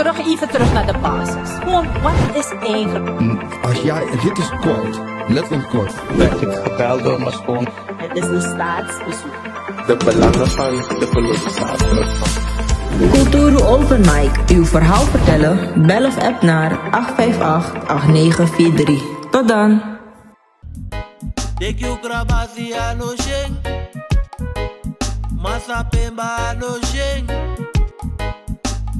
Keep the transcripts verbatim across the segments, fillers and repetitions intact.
Nog even terug naar de basis. Gewoon, wat is eigenlijk? Als jij, dit is kort, letterlijk kort. Werd ik gebeld door mijn schoon. Het is een staatsbezoek. De belangen van de verloren zaterdag. Kulturu Open Mic. Uw verhaal vertellen? Bel of app naar acht vijf acht, acht negen vier drie. Tot dan! Teki un krabasi a no syen. Masa pemba a no syen.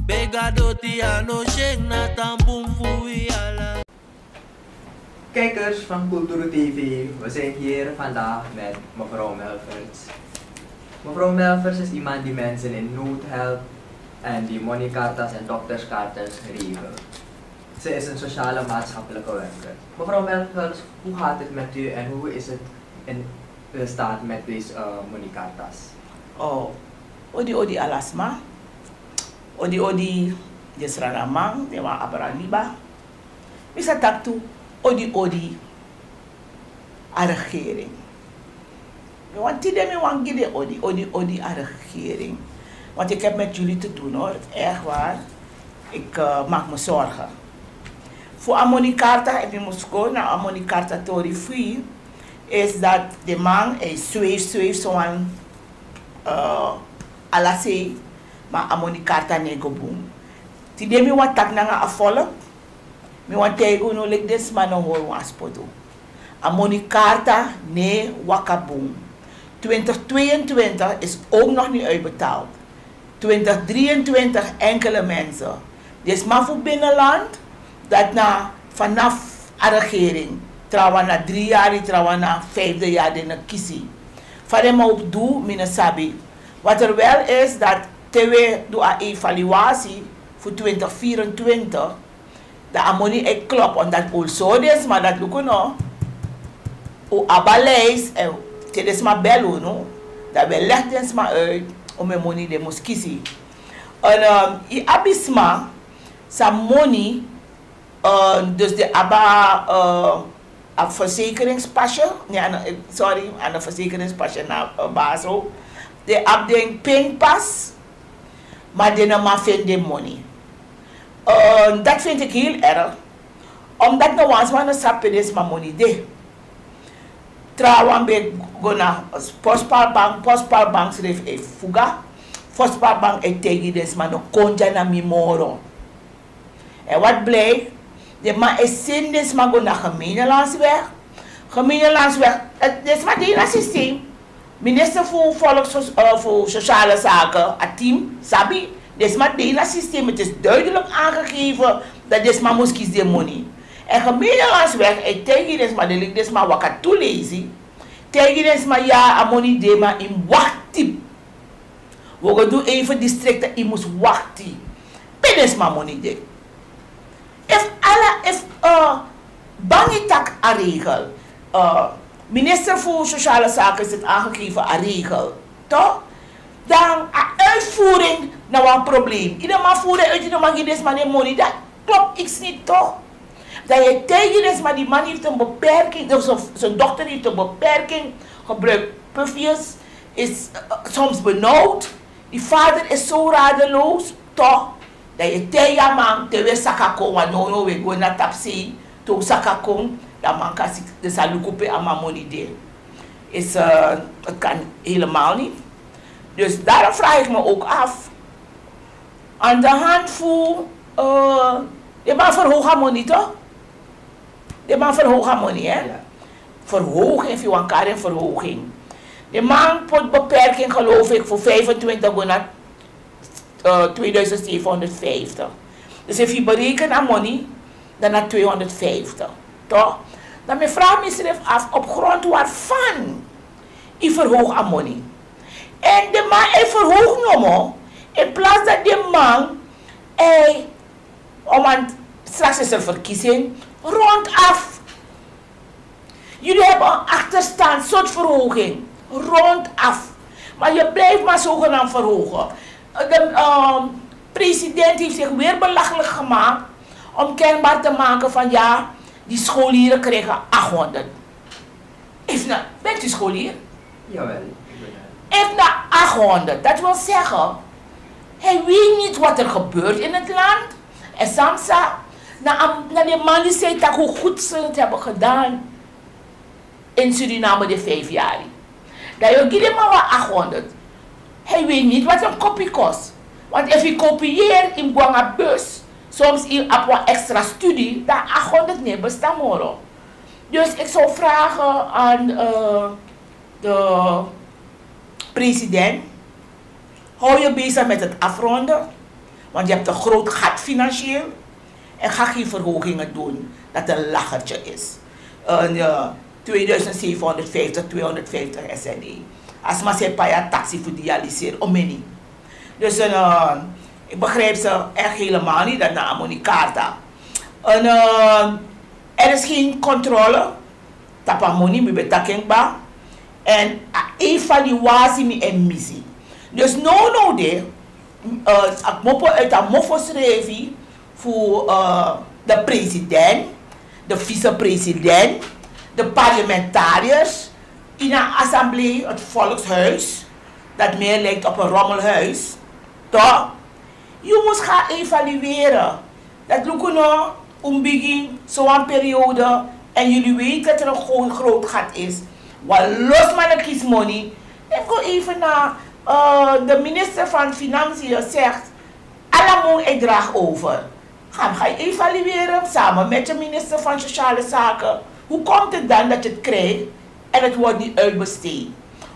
Bega doti a no syen, na tan bun fu wi ala. Kijkers van Kulturu T V, we zijn hier vandaag met mevrouw Melvers. Mevrouw Melvers is iemand die mensen in nood helpt en die moneykartas en dokterskaarten regelt. Ze is een sociale maatschappelijke werker. Mevrouw Melvers, hoe gaat het met u en hoe is het in de staat met deze, eh, moneykartas? Oh, odi odi ala sma. Odi odi den sranaman, den wan abra liba. Mi sa taki tu, odi odi a regering. Mi wani tide, mi wani gi den odi, odi, odi a regering. Want ik heb met jullie te doen, hoor. Echt waar. Ik, eh, maak me zorgen. Voor a moneykarta, efu mi mus go na a moneykarta tori fu yu, is dat den man e sweef, sweef so wan, eh, ala sei, ma a moneykarta no e go bun. Tide mi wani taki nanga a volk, mi wani taigi unu leki den sma no hori wan spotu. A moneykarta no e waka bun. Twintig tweeëntwintig is ook nog niet uitbetaald. Twintig drieëntwintig, enkele mensen. Den sma fu binnenland, dat na vanaf a regering, trawan na drie yari, trawan na vijfde yari, den no kisi. Fa den man o du, mi no sabi. Wat er wel is, dat te wi du a evaluatie fu twintig vierentwintig, dan a moni e klop, omdat un o si den sma dati, luku no, un abi a lijst, èn te den sma bel unu, dan wi e leg den sma uit, un, mi moni den mus kisi. Èn, ehm, yu abi sma san moni, eh, dus den abi, eh, a verzekeringspasje, nee, a no, eh, sorry, a no verzekeringspasje, na, eh, Baso. Den abi den pinpas, ma den no man feni den moni. Eh, dat vind ik heel erg. Omdat no wan sma no sabi pe den sma moni de. Trawan ben go na Postpalbank, Postpalbank srefi e fuga. Postpalbank e taigi den sma no kon dya na mi moro. En wat blijkt, den man e seni den sma go na Gemeentelandsweg. Gemeentelandsweg, eh, den sma de ini a systeem. Minister fu volks-, eh, fu sociale zaken, a team, sabi, den sma de ini a systeem. Het is duidelijk aangegeven dat den sma mus kisi den moni. En Gemeentelandsweg e taigi den sma, den leki den sma waka tu leisi. Taigi den sma, ya, a moni de, ma yu mus wakti. Wi o go du even distrikten, yu mus wakti. Pe den sma moni de? Efu ala, efu, eh, bangi taki a regel, eh, minister fu sociale zaken heeft aangegeven a regel, toch? Dan a uitvoering na wan probleem. Yu no man voer uit, yu no man gi den sma den moni, dan klop iets niet, toch? Dan yu e taigi den sma, die man heeft een beperking, of zijn, zijn dochter heeft een beperking, gebruikt pufjes, is, eh, soms benauwd. Die vader is zo radeloos, toch? Dan yu e taigi a man, te wi e saka kon, want nownow wi e go na tapu sei, te un saka kon, dan a man kan si, den sa luku pe a man moni de. Is, eh, het kan helemaal niet. Dus daarom vraag ik me ook af, aan de hand fu, eh, den man verhoog a moni, toch? Den man verhoog a moni, hè? Ja. Verhoging, efu yu wani kari en verhoging. Den man poti beperking, geloof ik, fu vijfentwintig go na, eh, tweeduizend zevenhonderdvijftig. Dus efu yu bereken a moni, dan na tweehonderdvijftig, toch? Dan mi vraag misrefi af, op grond waarvan yu verhoog a moni. En den man e verhoog nomo, in plaats dat den man e, want straks is er verkiezing, rond af. Jullie hebben een achterstand, soort verhoging. Rond af. Maar je blijft maar zogenaamd verhogen. De, ehm, president heeft zich weer belachelijk gemaakt om kenbaar te maken van, ja, die scholieren krijgen achthonderd. Efu na, bent u scholier? Jawel, ik ben er. Efu na achthonderd, dat wil zeggen, hij weet niet wat er gebeurt in het land. En Samsa, na, na de man die zei dat hoe goed ze het hebben gedaan in Suriname de vijf jaar. Dan yu o gi den man wan achthonderd. Hij weet niet wat een kopie kost. Want efu yu kopieer, yu mus go nanga bus, soms yu abi wan extra studie, dan achthonderd no e bestaan moro. Dus ik zou vragen aan, eh, de president: hou je bezig met het afronden, want je hebt een groot gat financieel. En ga geen verhogingen doen dat een lachertje is. Een, eh, tweeduizend zevenhonderdvijftig, tweehonderdvijftig S N E. A sma sa e pai a taxi fu dialiseer, omeni. Dus een, eh, ik begrijp ze echt helemaal niet, dat na a moni karta. En, eh, er is geen controle tapu a moni, mi ben taki en kba. En a evaluatie mi e misi. Dus now now de, eh, a kmopo uit a mofo srefi fu, eh, de president, de vicepresident, de parlementariërs in a assemblee, het volkshuis, dat meer lijkt op een rommelhuis, toch? Yu mus gaan evalueren. Dat luku no, un bigin so wan periode, en jullie weten dat er een gro-, groot gat is. Wan los man na kisi moni. Yu go even na, eh, de minister van Financiën, zegt: ala mun e draag over. Ga, ga evalueren samen met je minister van Sociale Zaken. Hoe komt het dan dat je het krijgt en het wordt niet uitbesteed?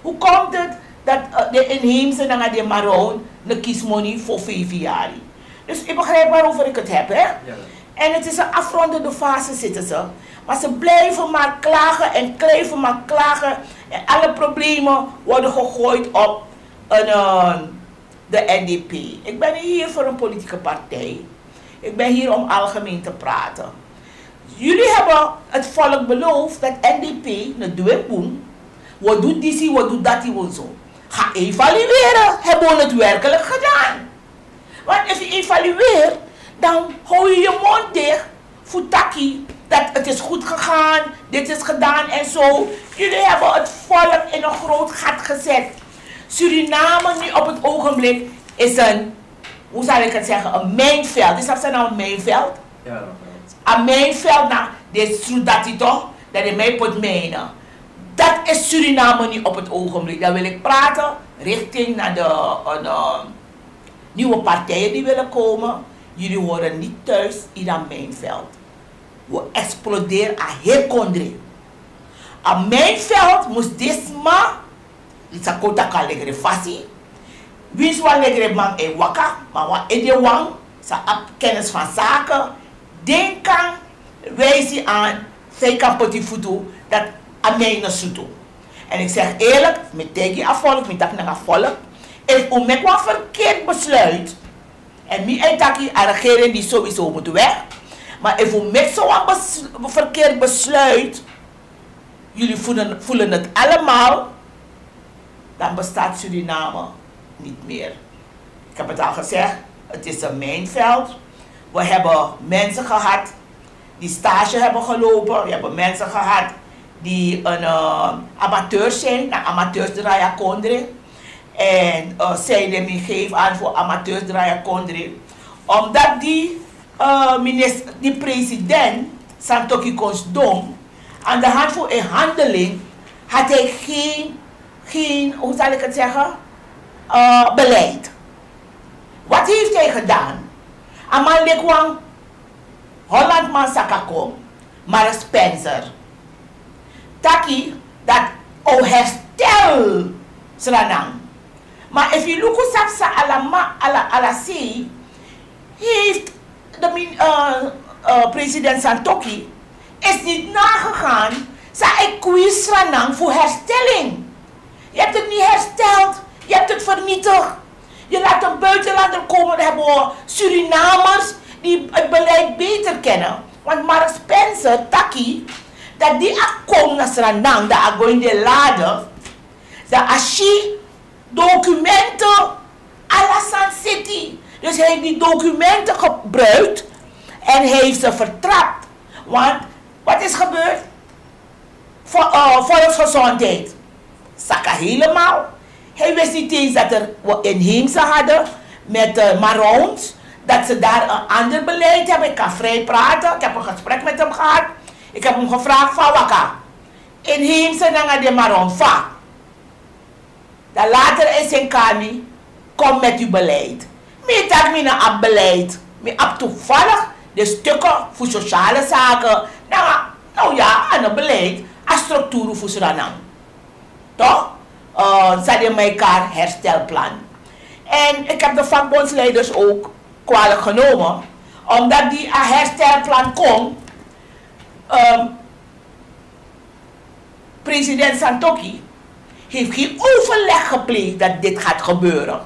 Hoe komt het dat, eh, de inheemse nanga de Maroon no kisi moni fu vijf yari? Dus u begrijpt waarover ik het heb, hè? Ja. En het is een afrondende fase, zitten ze. Maar ze blijven maar klagen en blijven maar klagen. En alle problemen worden gegooid op een, eh, de N D P. Ik ben niet hier voor een politieke partij. Ik ben hier om algemeen te praten. Jullie hebben het volk beloofd dat N D P no dwingbun, we doen disi, we doen dati, we zo. Ga evalueren. Hebben we het werkelijk gedaan? Want als je evalueert, dan hou je je mond dicht. Fu taki dat het is goed gegaan, dit is gedaan en zo. Jullie hebben het volk in een groot gat gezet. Suriname nu op het ogenblik is een, hoe zal ik het zeggen, een mijnveld. Is dat nou een mijnveld? Ja, dat klopt. Een mijnveld, na, dit is true dat hij toch, dat hij mij moet mijnen. Dat is Suriname nu op het ogenblik. Dan wil ik praten richting naar de, eh, de nieuwe partijen die willen komen. Jullie horen niet thuis in een mijnveld. We exploderen a heri kondre. A mijnveld mus de sma, sa kon taki a legre fasi. Winsi wan legre man e waka, ma wan edewan, sa abi kennis van zaken, den kan wijsi aan, san yu kan poti futu, dat a mijn no sutu. En ik zeg eerlijk, mi taigi a volk, mi taki nanga volk, efu un meki wan verkeerd besluit, en mi e taki a regering die sowieso moet weg. Maar efu un meki so wan bes-, verkeerd besluit, jullie voelen, voelen het allemaal, dan bestaat Suriname niet meer. Ik heb het al gezegd, het is een mijnveld. We hebben mensen gehad die stage hebben gelopen. We hebben mensen gehad die een, eh, amateurs zijn, na amateurs draaien kondre. En, eh, zeiden, mi geef aan voor amateurs draaien kondre. Omdat die, eh, minister, die president, Santokhi kon sidon, aan de hand van een handeling had hij geen, geen, hoe zal ik het zeggen, eh, beleid. Wat heeft hij gedaan? A man leki wan Holland man saka kon, Mark Spencer, taki dat o herstel Sranan. Maar efu yu luku san psa, ala ma-, ala, ala sei, heeft de min-, eh, eh, president Santokhi is niet nagegaan san e kwi Sranan fu herstelling. Je hebt het niet hersteld, je hebt het vernietigd. Je laat een buitenlander komen, dan hebben we Surinamers die het beleid beter kennen. Want Mark Spencer taki dat di a kon na Sranan, dan a go in de lade, dan a si documenten, ala sani seti. Dus hij heeft die documenten gebruikt en hij heeft ze vertrapt. Want wat is gebeurd? Vo-, eh, volksgezondheid saka helemaal. Hij wist niet eens dat er, we inheemse hadden met, eh, Maroons. Dat ze daar een ander beleid hebben. Ik kan vrij praten, ik heb een gesprek met hem gehad. Ik heb hem gevraagd van: waka, inheemse nanga de Maron fa, dan later in Sinkani, kom met uw beleid. Mi tak mi na a beleid. Mi ap toevallig de stukken voor sociale zaken. Nou, nou ja, aan het beleid, aan structuren voor Sranang. Toch? Uh, Sademai Kar herstelplan. En ik heb de vakbondsleiders ook kwalijk genomen, omdat die a herstelplan kon, um, president Santoki heeft geen overleg gepleegd dat dit gaat gebeuren.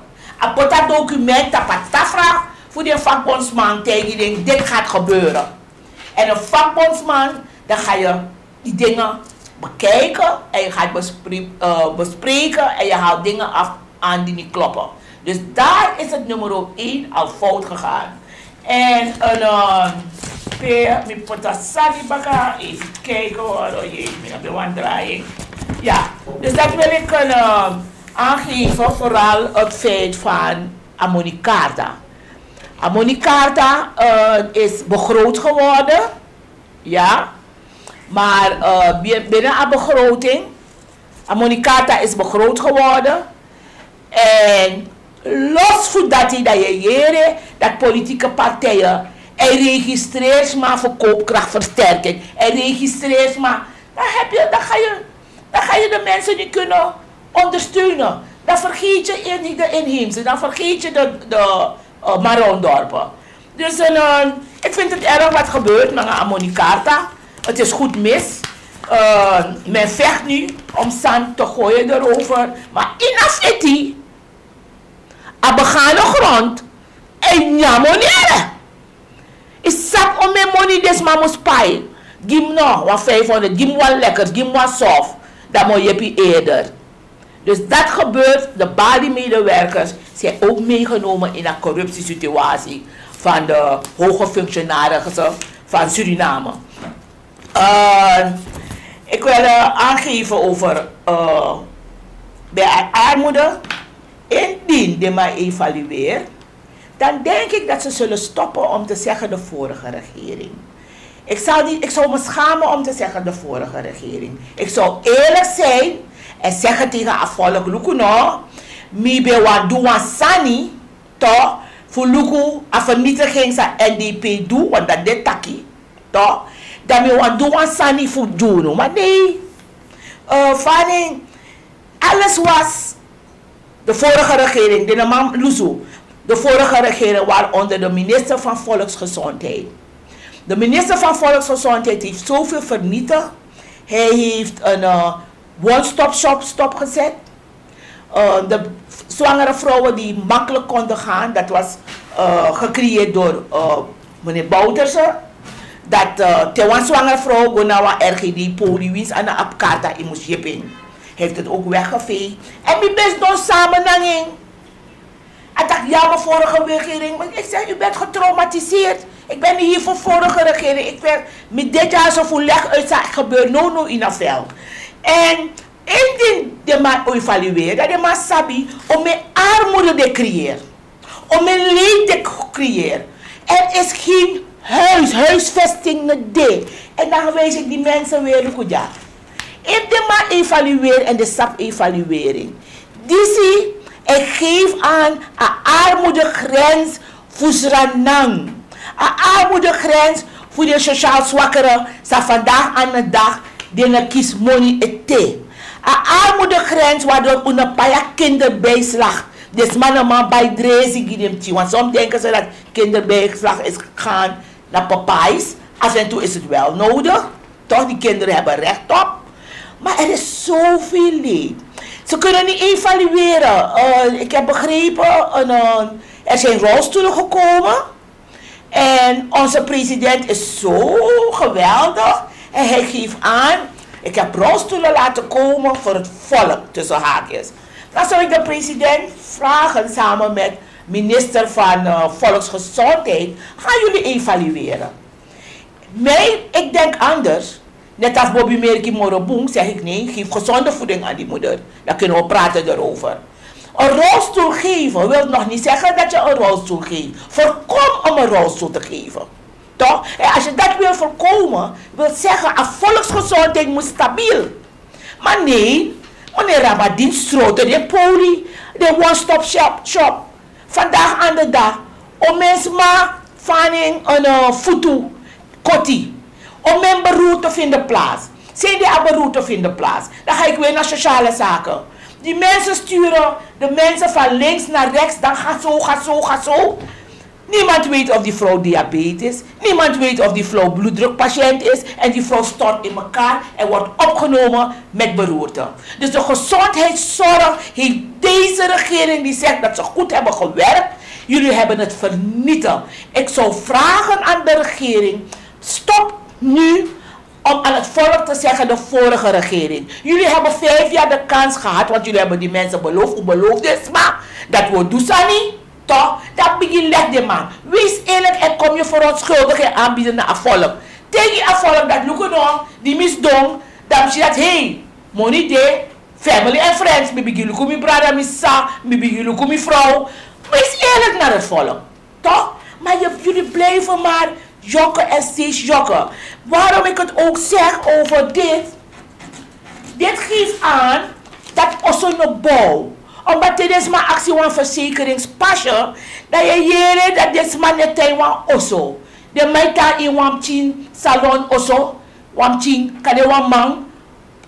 A poti a document tapu a tafra fu den vakbondsman, taigi den: dit gaat gebeuren. En een vakbondsman, dan ga je die dingen bekijken en je gaat bespre- uh, bespreken en je haalt dingen af aan die niet kloppen. Dus daar is het nummer één al fout gegaan. En een uh, pe mi poti a sani baka, even kijken hoor. Oh jee, mi na ben wan draai. Ja, dus dat wil ik een uh, aangeven, vooral het feit van a monikarta. A monikarta uh, is begroot geworden. Ja, maar uh, binnen a begroting, a monikarta is begroot geworden. En los fu dati, dan yu e yere dat politieke partijen e registreer sma fu koopkrachtversterking, e registreer sma. Dan heb je, dan ga je, dan ga je de mensen niet kunnen ondersteunen. Dan vergeet je in, de inheemse, dan vergeet je de, de uh, Marondorpen. Dus uh, ik vind het erg wat gebeurt met a monikarta. Het is goed mis. Uh, men vecht nu om zand te gooien erover. Maar in a feti, a begane grond, en nyamonere. Is sap om mijn money, desma mus pai. Gim no, wan vijfhonderd, gim wan lekkers, gim wan soft. Dan mo yepi eerder. Dus dat gebeurt, de baliemedewerkers zijn ook meegenomen in een corruptiesituatie van de hoge functionarissen van Suriname. Uh, ik wil uh, aangeven over uh, bij armoede. Indien de man evalueert, dan denk ik dat ze zullen stoppen om te zeggen de vorige regering. Ik zou, niet, ik zou me schamen om te zeggen de vorige regering. Ik zou eerlijk zijn en zeggen tegen a volk: luku no, mi ben wan du wan sani, toch, fu luku a vernietiging sa N D P du, want dat dit taki, toch, dan mi wan du wan sani fu dunu. Maar nee, uh, Fanning, alles was de vorige regering, de naam Luzu, de vorige regering, waaronder de minister van Volksgezondheid. De minister van Volksgezondheid heeft zoveel vernietigd. Hij heeft een uh, one-stop-shop stopgezet. Uh, de zwangere vrouwen die makkelijk konden gaan, dat was uh, gecreëerd door uh, meneer Bouterse. Dat uh, te wan zwangere vrouw go na wan R G D-poli, wins aan de apkarta in moest jipping. Hij heeft het ook weggeveegd. En mi best don samenhanging. Hij dacht, ja, maar vorige regering. Maar ik zeg, u bent getraumatiseerd. Ik ben niet hier voor vorige regering. Ik ben met dit jaar zo voor leg uit zaak gebeurd. No, no, in een veld. En indien de man evalueert, dat de man sabi, om mijn armoede te creëren. Om mijn leed te creëren. Er is geen huis, huisvesting niet. En dan wijs ik die mensen weer, luku dya. Efu den man evalueri èn den sabi evaluering, disi e geef aan a armoedegrens fu Sranan. A armoedegrens fu den sociaal zwakkere san vandaag aan de dag den no kisi moni ete. A armoedegrens waardoor un no pai a kinderbijslag. Den sma no man bai dresi gi den pikin, want soms denken ze dat kinderbijslag is gegaan naar papais. Af en toe is het wel nodig. Toch, die kinderen hebben recht op. Maar er is zoveel leed. Ze kunnen niet evalueren. Uh, ik heb begrepen, een, uh, er zijn rolstoelen gekomen. En onze president is zo geweldig. En hij geeft aan, ik heb rolstoelen laten komen voor het volk, tussen haakjes. Dan zou ik de president vragen samen met minister van uh, Volksgezondheid, gaan jullie evalueren? Mij, ik denk anders. Net als Bobby Merki Morobung zeg ik nee, geef gezonde voeding aan die moeder. Dan kunnen we praten erover. Een rolstoel geven wil nog niet zeggen dat je een rolstoel geeft. Voorkom om een rolstoel te geven. Toch? En als je dat wil voorkomen, wil zeggen, a volksgezondheid moet stabiel. Maar nee, meneer Ramadin stroten de poli, de one-stop shop, shop. Vandaag aan de dag, o men sma fanning een, eh, futu koti. O men beroerte vinden plaats. Zijn die a beroerte vinden plaats? Dan ga ik weer naar sociale zaken. Die mensen sturen de mensen van links naar rechts, dan ga zo, ga zo, ga zo. Niemand weet of die vrouw diabetes. Niemand weet of die vrouw bloeddrukpatiënt is. En die vrouw stort in elkaar en wordt opgenomen met beroerte. Dus de gezondheidszorg heeft deze regering die zegt dat ze goed hebben gewerkt. Jullie hebben het vernietigd. Ik zou vragen aan de regering: stop nu om aan het volk te zeggen: de vorige regering. Jullie hebben vijf jaar de kans gehad, want jullie hebben die mensen beloofd. U beloofde sma dat we doen sani. Toch? Dat begin leg de man. Wees eerlijk en kom je verontschuldiging aanbieden naar a volk. Tegen a volk dat luku no, die misdon, dan zie dat hey, money de, family en friends, mi begin luku mi brada, mi sa, mi begin luku mi vrouw. Wees eerlijk naar het volk. Toch? Maar je, jullie blijven maar jokken en steeds jokken. Waarom ik het ook zeg over dit. Dit geeft aan dat oso no bouw. Omdat te den sma aksi wan verzekeringspasje, dan yu yere dat den sma no e tan ini wan oso. Den man e tan ini wan pikin salon oso, wan pikin, kan de wan man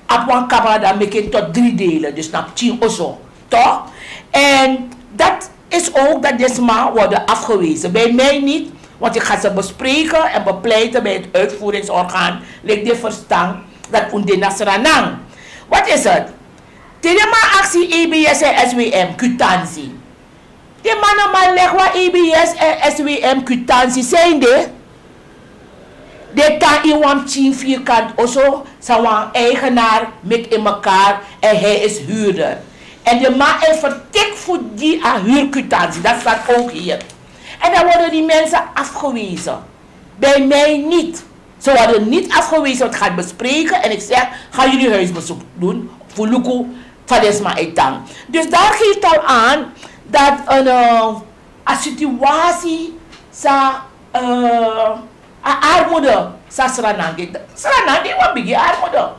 abi wan kamra dan meki en tot drie delen, dus na pikin oso. Toch? En dat is ook dat den sma worden afgewezen. Bij mij niet, want ik ga ze bespreken en bepleiten bij het uitvoeringsorgaan, lik de verstand dat un de na Sranan. Wat is het? Te den man aksi E B S en S W M kwitansi. Den man no man leg wan E B S en S W M kwitansi, zijn de. Den tan ini wan pikin vierkant oso, san wan eigenaar meki in mekaar en hij is huurder. En de man e vertik fu gi a huurkwitansi, dat staat ook hier. En dan worden die mensen afgewezen. Bij mij niet. Ze worden niet afgewezen, want ik ga het bespreken en ik zeg: ga jullie huisbezoek doen, fu luku fa den sma e tan. Dus daar geeft al aan dat een, eh, a situatie sa, eh, a armoede sa Sranan de. Sranan de wan bigi armoede.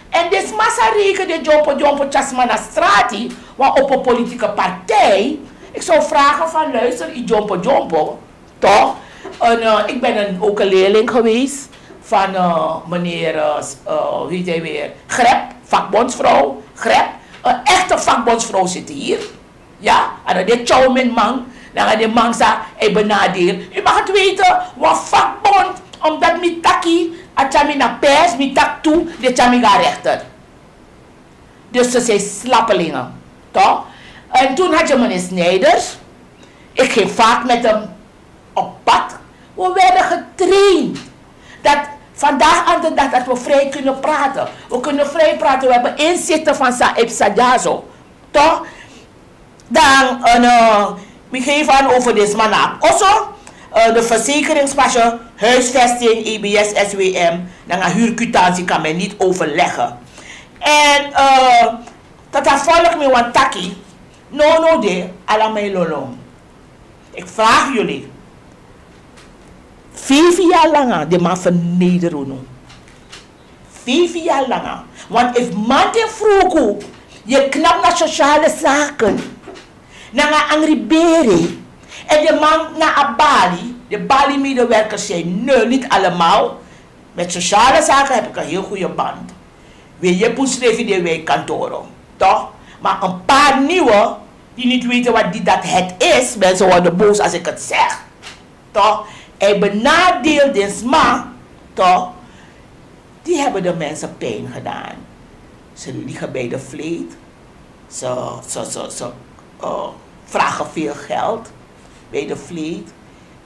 En den sma sa reken den dyompo dyompo tyari sma na strati, wan opo politieke partij. Ik zou vragen van: luister, yu dyompo dyompo. Toch? En, eh, ik ben een, ook een leerling geweest van, eh, meneer, eh, s- eh, hoe heet hij weer? Grep, vakbondsvrouw. Grep, een echte vakbondsvrouw zit hier. Ja, en dat dit tjouw met man, dan gaat de man sa hij benadeeld. U mag het weten, wat vakbond, omdat mi taki, a tyari mi na pers, mi taki tu, de tyari mi ga rechter. Dus ze zijn slappelingen, toch? En toen had je meneer Snijders. Ik ging vaak met hem op pad. We werden getraind. Dat vandaag aan de dag dat we vrij kunnen praten. We kunnen vrij praten, we hebben inzichten van Saib Sadjazo. Toch? Dan, eh, we geven aan over deze man. Also, eh, de verzekeringspasje, huisvesting, E B S, S W M, dan een huurquitantie kan men niet overleggen. En, eh, dat volg me wan taki, no, no, de, allemaal lolong. Ik vraag jullie. Vijf jaar langer, de man vernederen unu. Vijf jaar langer. Want efu man de fruku, yu knap na sociale zaken. Nanga angri bere. En de man na a bali, de bali medewerkers zijn nul, niet allemaal. Met sociale zaken heb ik een heel goede band. We yepi unsrefi den wijkkantoro, toch? Maar een paar nieuwe die niet weten wat die dat het is, mensen worden boos als ik het zeg. Toch? Hij benadeelt den sma, toch? Die hebben de mensen pijn gedaan. Ze liggen bij de vleet. Ze, ze, ze, ze, eh, vragen veel geld bij de vleet.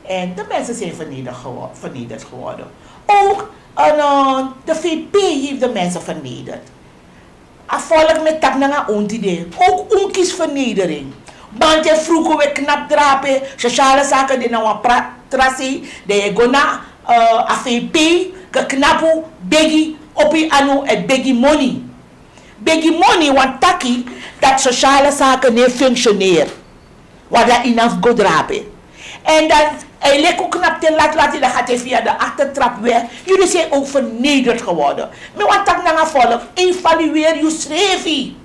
En de mensen zijn vernederd gewo- vernederd geworden. Ook, eh, de V P heeft de mensen vernederd. A volk met tak nanga onti de. Ook un kisi vernedering. Want te fruku we knap drape, sociale zaken de na wan pra- trasi, de yu go na, eh, a V P, knapu, begi, opo yu anu, e begi moni. Begi moni wani taki dati sosiale sake no e funksioneri. Wan dan ini a fu go drape. Èn dan a e leki un knapu te latlati dan gati e fia dan aktertrapu we. Yu disi e ouk vernederd geworden. Mi wani taki nanga folk, evalueri yusrefi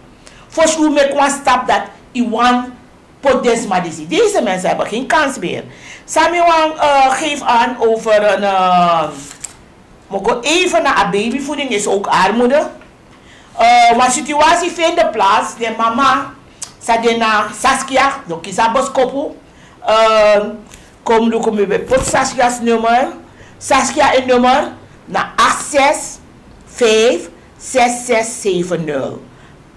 fosi un meki wan stapu dati yu wani poti den sma disi. Deze mense hebi gen kans meri. San mi wani gefi an over en mi o go even na a baby voeding is ouk armoede. Wan situasi fende plasi den mama san de na saskia no kisi a boskopu. Kon mi luku mi ben poti saskias nummer. Saskia en nummer na acht zes vijf zes zes zeven nul.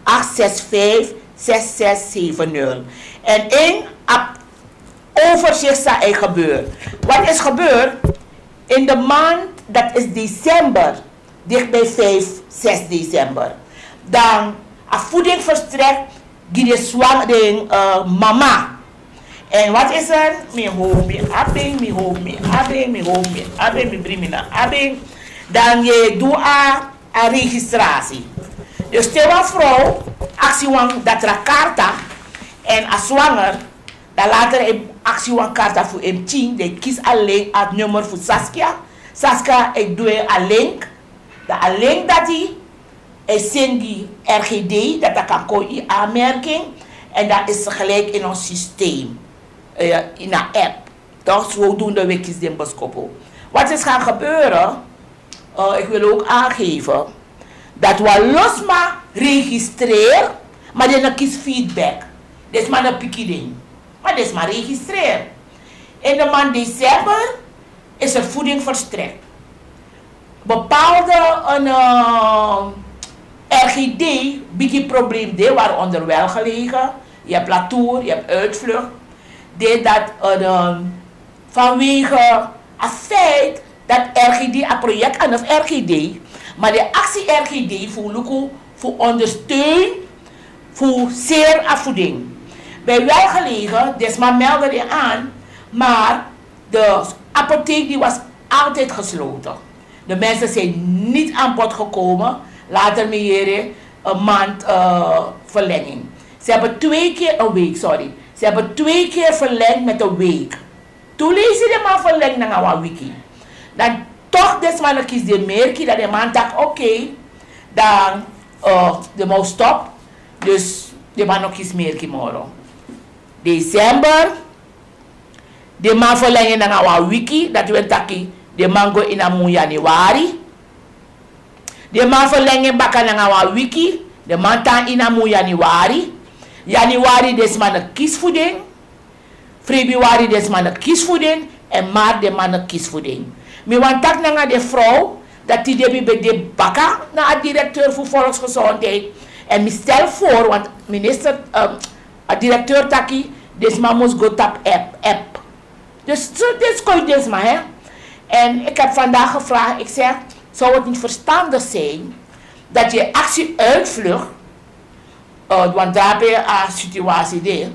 Acht zes vijf zes zes zeven nul. En in a overzicht san e gebeur. Wat is gebeurd in de maand dat is december, dichtbij vijf zes december, dan a voeding verstrekt gi de swang den mama. En wat is er? Mi homi abing mi homi abing mi homi abing mi brimina abing. Dan ye du a a registrasi. Dus te wan vrouw aksi wan datra karta en a swanger, dan later e aksi wan karta fu emtin de kis a link a nummer fu saskia. Saskia e du en a link. Dan a link dati e sindi rgd dati a kan kon in aanmerking. En dan is gelijk in ons systeem in a app. Toch zodoende we kis den boskopo. Wat is gaan gebeuren? Ik wil ook aangeven dat we losma registreer, maar den no kis feedback. Disma no piki den, maar disma registreer. In de maand december is er voeding verstrekt. Bepaalde een rgd bigi probleem de, waaronder welgelegen, je hebt latour, je hebt uitvlucht. Dit dat een vanwege het feit dat rgd a project an of rgd, maar de actie rgd fu luku fu ondersteun fu zeer afvoeding. Bij welgelegen disma melde die aan, maar de apotheek die was altijd gesloten. De mensen zijn niet aan bod gekomen. Later meyere een maand verlenging. Ze hebben twee keer een week sorry. Ze hebben twee keer verlengd met een week. Toen lees je de man verlengd nanga wan wiki. Dan toch disma no kis de merki dan de man taki oké, dan de man stop. Dus de man no kis merki moro. December, de man verlengd nanga wan wiki dati wen taki de man go in a mun januari. De man verlengd baka nanga wan wiki. De man tan in a mun januari. Januari disma no kis fu den. Februari disma no kis fu den. En maart disma no kis fu den. Mi wani taki nanga de vrouw dati debi ben de baka na a directeur fu volksgezondheid. En mi stel voor want minister a directeur taki disma mus go tapu app. Dus so dit kon je disma hè. En ik heb vandaag gevraagd ik zeg, zou het niet verstandig zijn dat je actie uitvlucht want drape a situatie de.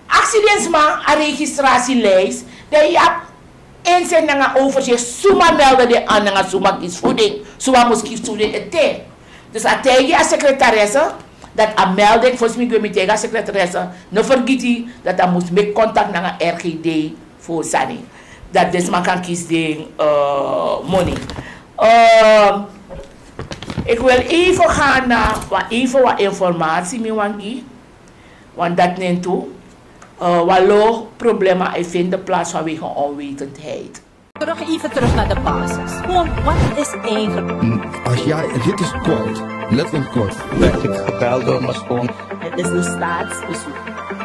Aksi den sma a registratielijst, dan yu abi inzending nanga overzicht suma melde den an nanga suma kisi voeding, suma mus kisi voeding ete. Dus a taigi a secretaresse dati a melding fosi mi gwe mi taigi a secretaresse, no fergiti dati a mus meki kontak nanga rgd fu sani, dati den sma kan kisi den moni. Ik wil even gaan na wan even wan informatie mi wan gi. Want dat neemt toe. Walo problema e vinden plaats vanwege onwetendheid. Terug even terug naar de basis. Gewoon, wat is eigenlijk? Als jij, dit is kort, letterlijk kort. Werd ik gebeld door mijn schoon. Het is een staatsbezoek.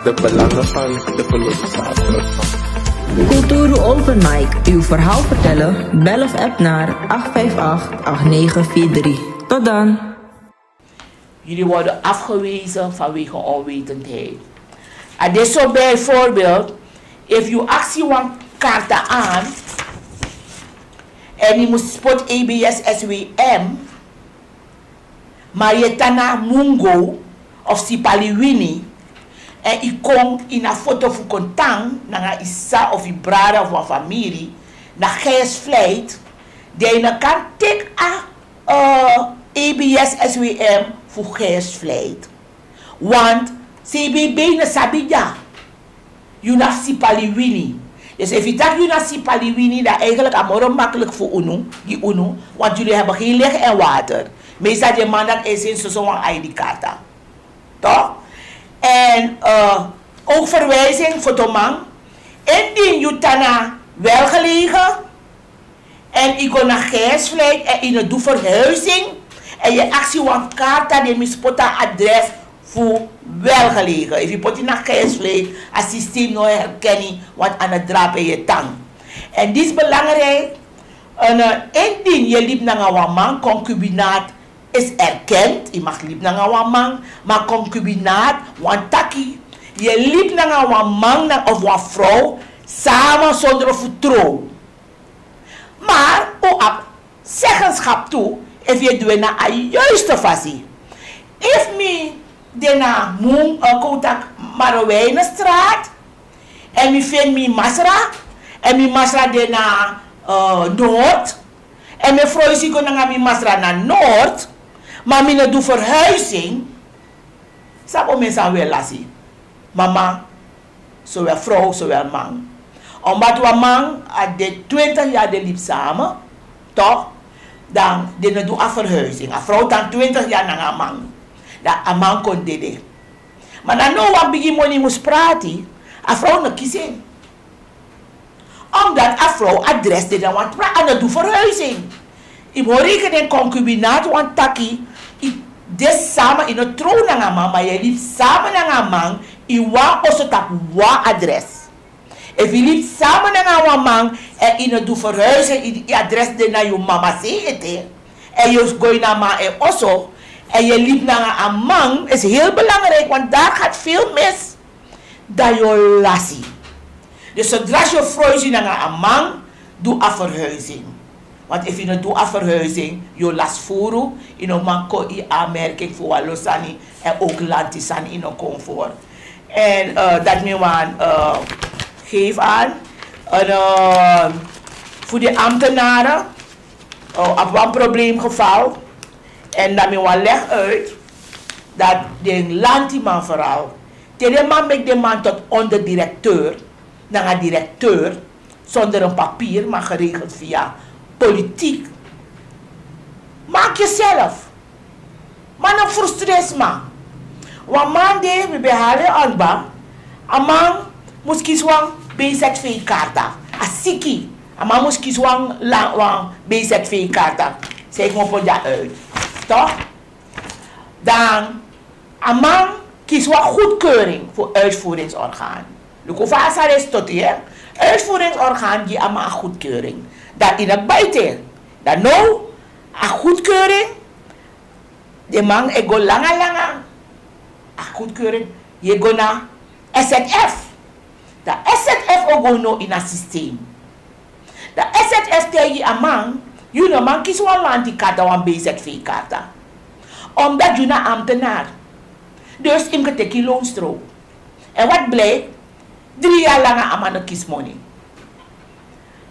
De belangen van de verloren zaterdag. Kulturu Open Mic, uw verhaal vertellen? Bel of app naar acht vijf acht, acht negen vier drie. Tot dan! Jullie worden afgewezen vanwege onwetendheid. A de so bijvoorbeeld, efu yu aksi wan karta an en yu mus poti ebs swm, ma yu e tan na mungo of sipaliwini, en yu kon ini a foto fu kon tan nanga yu sisa of yu brada of wan famiri na gijsvleit, dan yu no kan teki a ebs swm fu gersvlijt. Want cbb no sabi dya. Yu na sipaliwini. Dus efu yu taki yu na sipaliwini dan eigenlijk a moro makkelijk fu unu gi unu. Want yulu heben gen leg en water. Meestal di man dan e seni soso wan id karta. Toch? En ook verwijzing fotoman. Indien yu tan na welgelegen en yu go na gersvlijt en yu no du verhuizing en yu aksi wan karta di mi spoti a adres fu welgelegen efu yu poti na gersvlijt a systeem no herken yu. Want a no drape yu tan. En dis belangrijk. Indien yu libi nanga wan man konkubinaat is erkend yu mag libi nanga wan man. Ma konkubinaat wan taki yu libi nanga wan man of wan vrouw sama sondro fu trow. Maar u abi zeggenschap tu efu yu du en na a juiste fasi. Efu mi de na mun kotak marowijne straat en mi feni mi masra en mi masra de na noord en mi e froisi go nanga mi masra na noord, ma mi no du verhuizing. Sabi o men san wi e lasi. Mama, sowel frow sowel man. Omdati wan man a de twintig yari de libi sama, tok, dan den no du a verhuizing a frow tan twintig yari nanga a man. Dan a man kon dede. Ma dan no wan bigi moni mus prati. A frow no kisi en. Omdati a frow adres de na wan tra a no du verhuizing. Yu mus hori yu ken den konkubinaat wan taki yu de sama yu no trow nanga man ma yu e libi sama nanga man. Yu wan oso tapu wan adres. Efu yu libi sama nanga wan man en yu no du verhuizing yu adres de na yu mama sei ete en yu go ini a man en oso en yu e libi nanga a man is heel belangrijk want dari gati veel mis. Dan yu o lasi. Dus sodra si o froisi nanga a man du a verhuizing. Want efu yu no du a verhuizing yu o lasi furu. Yu no man kon yu anmerking fu wan lo sani en ouk lanti sani yu no kon for. En dati mi wan geef an fu di ambtenare abi wan probleem geval. En dan mi wan leg uit dat den lantiman vooral te den man meki den man tot onderdirecteur nanga directeur zonder een papier maar geregeld via politiek. Maak jezelf. Man no frustresma. Wan man de mi ben hali en anba. A man mus kisi wan bzv karta. A siki. A man mus kisi wan bzv karta. Sei kmopo dya uit. Toch? Dan a man kisi wan goedkeuring fu uitvoeringsorgaan. Luku fa a sari e stoti. Uitvoeringsorgaan gi a man a goedkeuring. Dan ini a baite. Dan no a goedkeuring. De man e go langa langa a goedkeuring. Ye go na sf. Dan sf o go no ini a systeem. Dan sf taigi a man. Yu no man kisi wan lanti karta wan bzv karta. Omdat yu na ambtenaar. Dus yu mus keteki loonstrow. En wat blij dri yari langa a man no kisi moni.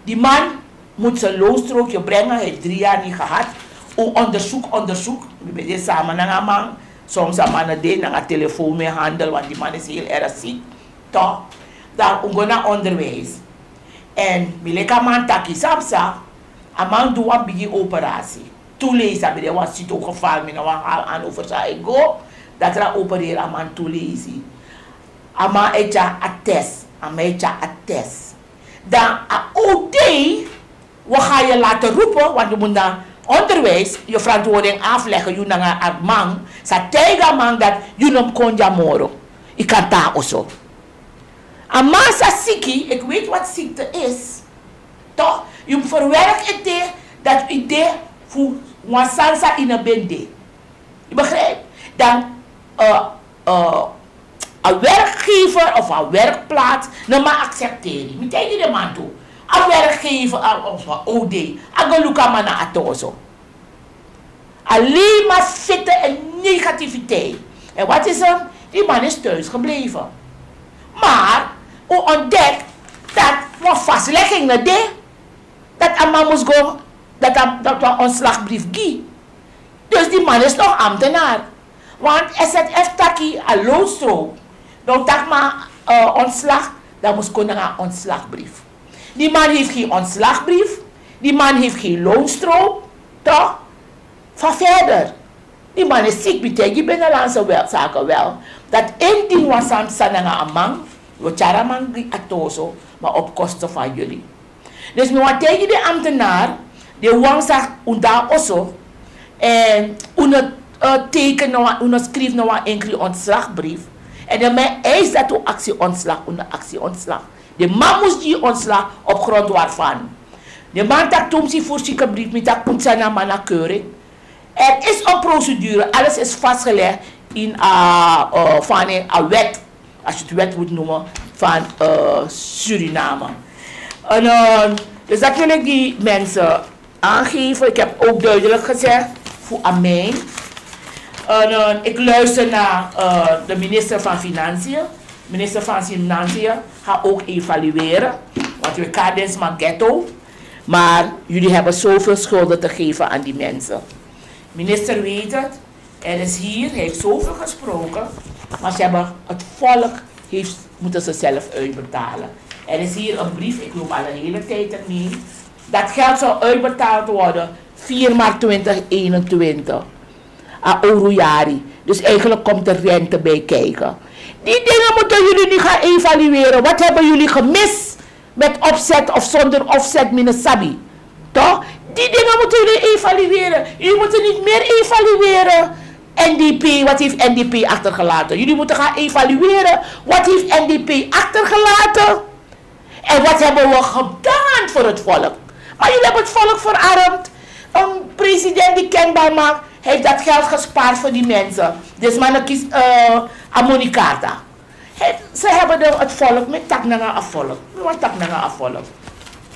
Di man mus se loonstrow yu brengen hebi dri yari ni gehad. Un onderzoek onderzoek. Wi ben de sama nanga a man. Soms a man no de nanga telefoon mi handel want di man is heel erg ziek. Toch? Dan un go na onderwijs. En mi leki a man taki san psa. A man du wan bigi operasi. Tu leisi a ben de wan sito geval mi no wan hal an over san e go. Datra opereri a man tu leisi. A man e tyari a test. A man e tyari a test. Dan a owdei wi ga yu lati rupu want yu mus na onderwijs yu verantwoording aflegen yu nanga a man. Sa taigi a man dati yu no mus kon dya moro. Yu kan tan oso. A man sa siki eki weiti wat sikte is. Tok, yu mus ferwerk ete dati yu de fu wan sani san yu no ben de. Yu begrijpi? Dan a werkgever of a werkplaats no man aksepteri mi taigi den man tu. A werkgever of a owdei a go luku a man na a toso. Alleen maar fitte en negativiteit. En wat is er? Die man is thuis gebleven. Maar u ontdekt dat wan vastlegging na de dat a man mus go dat a dat wan ontslagbrief gi. Dus die man is nog ambtenaar. Want S Z F taki a loonstroop. Dan taki man ontslag, dan mus kon nanga ontslagbrief. Die man heeft geen ontslagbrief. Die man heeft geen loonstroop. Toch? Van verder. Die man is ziek, betekent binnenlandse zaken wel. Dat indien wan sani psa nanga a man, wi tyari a man gi a toso, maar op kosten van jullie. Dus mi wani taigi den ambtenaar, den wan sa un de na oso, èn un no teken no wan, un no skrifi no wan enkri ontslagbrief. Èn den man eis dati un aksi ontslag, un no aksi ontslag. Den man mus gi ontslag op grond waarvan. Den man taki te un mus fu siki brief, mi taki un tyari a man na keuring. Er is een procedure, alles is vastgelegd in a, van a wet, als je het wet moet noemen, van Suriname. En dus dat wil ik die mensen aangeven. Ik heb ook duidelijk gezegd voor Amijn. En ik luister naar de minister van Financiën. Minister van Financiën gaat ook evalueren, want we kan deze maar ghetto. Maar jullie hebben zoveel schulden te geven aan die mensen. Minister weet het, er is hier, hij heeft zoveel gesproken, maar ze hebben het volk, heeft, moeten ze zelf uitbetalen. Er is hier een brief, ik loop al een hele tijd ermee. Dat geld zou uitbetaald worden vier maart twintig eenentwintig. A Oruyari. Dus eigenlijk komt de rente bij kijken. Die dingen moeten jullie nu gaan evalueren. Wat hebben jullie gemist? Met opzet of zonder opzet, mi no sabi. Toch? Die dingen moeten jullie evalueren. Jullie moeten niet meer evalueren. N D P, wat heeft N D P achtergelaten? Jullie moeten gaan evalueren. Wat heeft N D P achtergelaten? En wat hebben we gedaan voor het volk? Maar jullie hebben het volk verarmd. Een president die kenbaar maakt, hij heeft dat geld gespaard voor die mensen. Dus maar kies uh, Amonica. Ze hebben de, het volk, mi taki nanga a volk. Mi wani taki nanga a volk.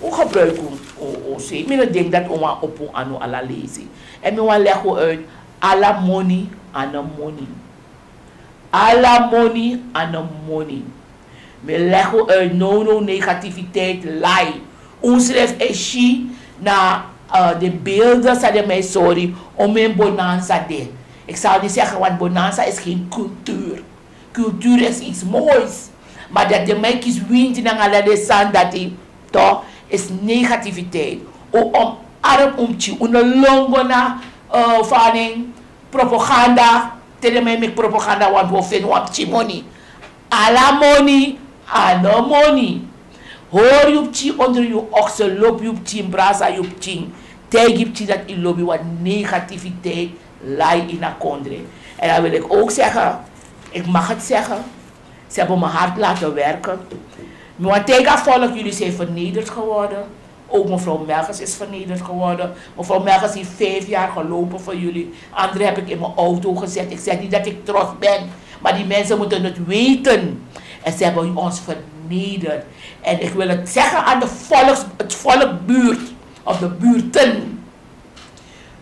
Un gebruik un, un, un sei. Mi no denki dati un wani opo un anu ala leisi. Èn mi wani legi un uit, ala moni a no moni. Ala moni a no moni. Mi legi un uit, no, no, negativiteit, lai. Un srefi e si na de beelden san den man e sori, omeni bonanza de. Ik zal niet zeggen, want bonanza is geen cultuur. Cultuur is iets moois. Maar dat den man e kisi winti nanga ala den sani dati, toch, is negativiteit. Un omarm un pikin, un no lon go na, uh, faneng, propaganda. Te den man e meki propaganda, want un o feni wan pikin moni. Ala moni a no moni. Hori yu pikin onder yu oksel, lobi yu pikin, brasa yu pikin. Taigi yu pikin dati yu lobi, want negativiteit lai ini a kondre. En dan wil ik ook zeggen, ik mag het zeggen, ze hebben mijn hart laten werken. Mi wani taigi a volk, jullie zijn vernederd geworden. Ook mevrouw Melkers is vernederd geworden. Mevrouw Melkers heeft vijf jaar gelopen voor jullie. Anderen heb ik in mijn auto gezet. Ik zeg niet dat ik trots ben, maar die mensen moeten het weten. En ze hebben ons vernederd. En ik wil het zeggen aan de volks, het volk buurt, of de buurten.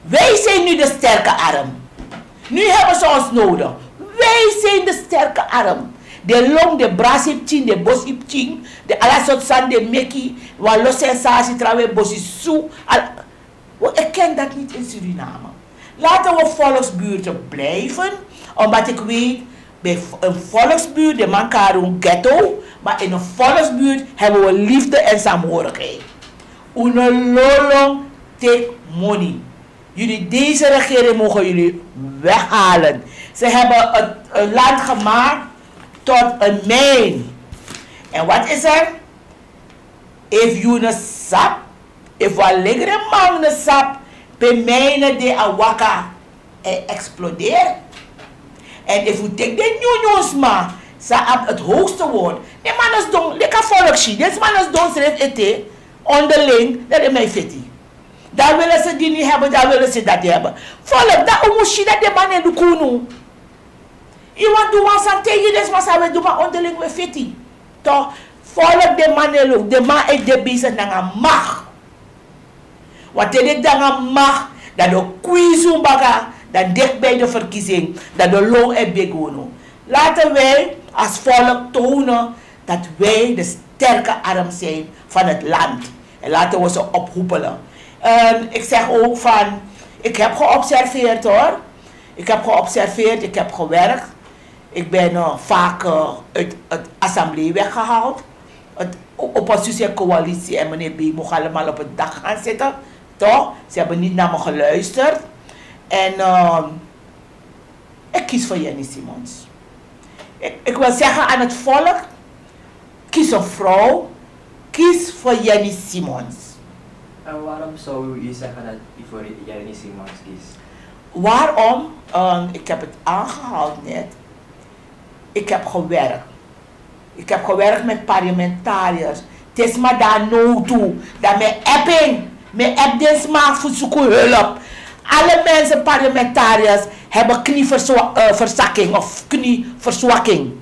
Wij zijn nu de sterke arm. Nu hebben ze ons nodig. Wij zijn de sterke arm. Den lon, den brasi pikin, den bosi pikin, den ala sortu sani den meki, wan lo sensatie, trawan bosi su. We erkennen dat niet in Suriname. Laten we volksbuurten blijven, omdat ik weet, bij een volksbuurt, den man kari un ghetto, maar in een volksbuurt hebben we liefde en saamhorigheid. Un no lon lon teki moni. Jullie, deze regering mogen jullie weghalen. Ze hebben het, het land gemaakt tot een mijn. En wat is er? Efu yu no sabi, efu wan alegre man no sabi pe mijn de, a waka e eksploderi. En efu yu teki den nyunyun sma san abi het hoogste woord, den man no sidon, leki a volk si, den sma no sidon srefi ete onderling, dan den man e feti. Dan willen ze dit niet hebben, dan willen ze dat hebben. Volk, dan un mus si dati den man e luku unu. Yu wani du wan sani taigi den sma san un e du, ma onderling un e feti. Toch, volk, den man e luku, den man e de bezig nanga macht. Want te den de nanga macht, dan den o kwinsi un baka, dan dichtbij de verkiezing, dan den o lon e begi unu. Laten wij als volk tonen dat wij de sterke arm zijn van het land. En laten we ze ophoepelen. En ik zeg ook van, ik heb geobserveerd hoor. Ik heb geobserveerd, ik heb gewerkt. Ik ben uh, vaak uh, uit het assemblee weggehaald. Het oppositiecoalitie en meneer B mocht allemaal op het dak gaan zitten. Toch? Ze hebben niet naar me geluisterd. En uh, ik kies voor Jenny Simons. Ik, ik wil zeggen aan het volk, kies een vrouw, kies voor Jenny Simons. En waarom zou u zeggen dat u voor Jenny Simons kiest? Waarom? Um, ik heb het aangehaald net. Ik heb gewerkt. Ik heb gewerkt met parlementariërs. Tisma daar no toe. Dan mijn apping. Mijn app dit smaak voor zoeken hulp. Alle mensen, parlementariërs, hebben knieverzakking uh, of knieverzwakking.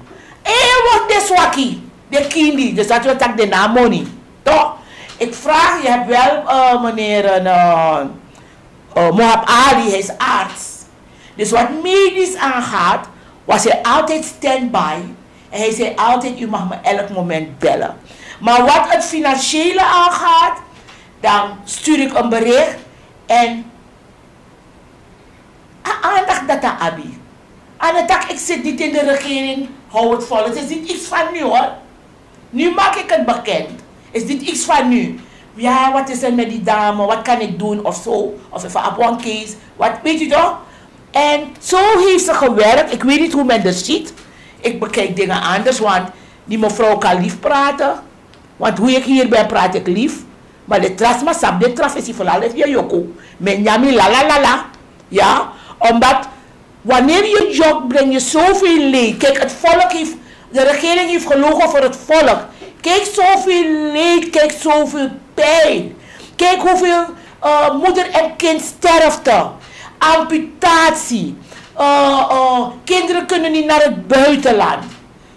En je wordt de swaki, de kindi. Dus dat wil ik de naam money. Toch? Ik vraag, je hebt wel uh, meneer uh, uh, Mohab Ali, hij is arts. Dus wat medisch aangaat, was hij altijd standby. En hij zei altijd, u mag me elk moment bellen. Maar wat het financiële aangaat, dan stuur ik een bericht en aandacht dat aan abi. Aan het dak, ik zit niet in de regering, hou het vol. Het is niet iets van nu hoor. Nu maak ik het bekend. Is dit iets van nu? Ja, wat is er met die dame? Wat kan ik doen? Of zo. Of even op one case. Wat, weet u toch? En zo heeft ze gewerkt. Ik weet niet hoe men er ziet. Ik bekijk dingen anders, want die mevrouw kan lief praten. Want hoe ik hier ben, praat ik lief. Maar de trasma sap, de traf is vooral even je joko. Men nyami la la la la. Ja, omdat Wanneer je jok, breng je zoveel leed. Kijk, het volk heeft, de regering heeft gelogen voor het volk. Kijk zoveel leed, kijk zoveel pijn. Kijk hoeveel uh, moeder en kind sterfte. Amputatie. Uh, uh, kinderen kunnen niet naar het buitenland.